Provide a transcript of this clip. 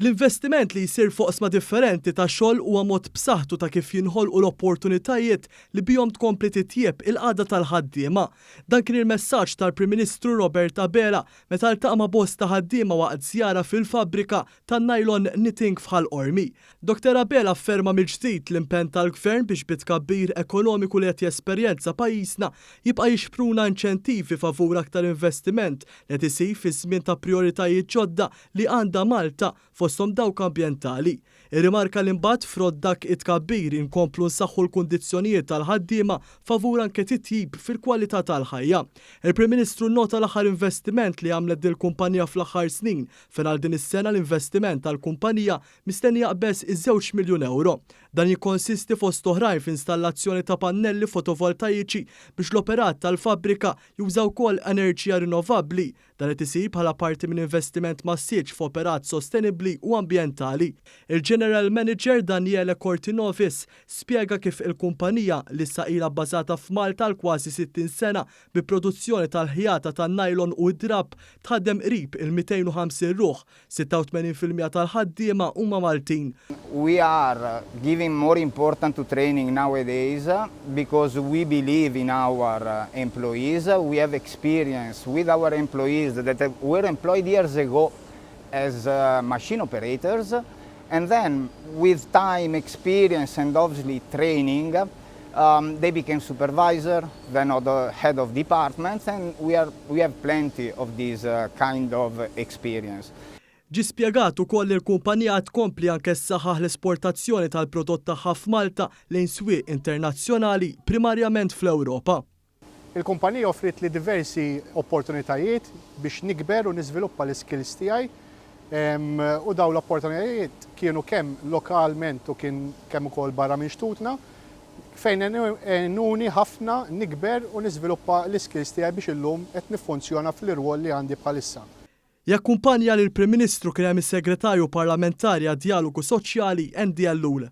L-investiment li jsir f'oqsma differenti ta' xogħol huwa mod b'saħħtu ta' kif jinħolqu l-opportunitajiet li bihom tkompli titjieb il-qagħda tal-ħaddiema. Dan kien il-messaġġ tal-Prim Ministru Robert Abela meta ltaqa' ma' bosta ħaddiema waqt żjara fil-fabbrika tan-nylon knitting f'Ħal Qormi. Dr Abela afferma mill-ġdid l-impenn tal-Gvern biex bit-tkabbir ekonomiku li qed jesperjenza pajjiżna jibqa' jixpruna inċentivi favur aktar investiment li qed isir fi żmien ta' prijoritajiet ġodda li għandha Malta, fosthom dawk ambjentali. Irrimarka li mbagħad frott dak it-tkabbir inkomplu nsaħħu l-kundizzjonijiet tal-ħaddiema favur anke titjib fil-kwalità tal-ħajja. Il-Prim Ministru nnota l-aħħar investiment li għamlet dil-kumpanija fl-aħħar snin, fejn għal din is-sena l-investiment tal-kumpanija mistenni jaqbeż iż-żewġ miljun ewro. Dan jikkonsisti fost oħrajn f'installazzjoni ta' pannelli fotovoltajiċi biex l-operat tal-fabbrika juża wkoll enerġija rinnovabbli. Dan qed isir bħala parti minn investiment massiċ f'operat sostenibbli u ambjentali. Il-General Manager Daniele Cortinovis spjega kif il-kumpanija, li issa ilha bbażata f'Malta għal kważi 60 sena bi produzzjoni tal-ħjata tan-nylon u d-drapp, tħaddem qrib il-250 ruħ, 86% tal-ħaddiema huma Maltin. We are giving more importance to training nowadays because we believe in our employees. We have experience with our employees that were employed years ago as machine operators, and then with time, experience and obviously training, they became supervisor, then other head of departments, and we have plenty of this kind of experience. Ġie spjegat ukoll li l-kumpanija tkompli anke ssaħħaħ l-esportazzjoni tal-prodott tagħha f'Malta lejn swieq internazzjonali, primarjament fl-Ewropa. Il-kumpanija offritli diversi opportunitajiet biex nikber u niżviluppa l-skills tiegħi u dawn l-opportunitajiet kienu kemm lokalment u kien kemm ukoll barra minn xtutna, fejn għenuni ħafna nikber u niżviluppa l-skills tiegħi biex illum qed niffunzjona fl-irwol li għandi bħalissa. Jakkumpanja lill-Prim Ministru kien hemm is-Segretarju Parlamentari għad-Djalogu Soċjali Andy Ellul.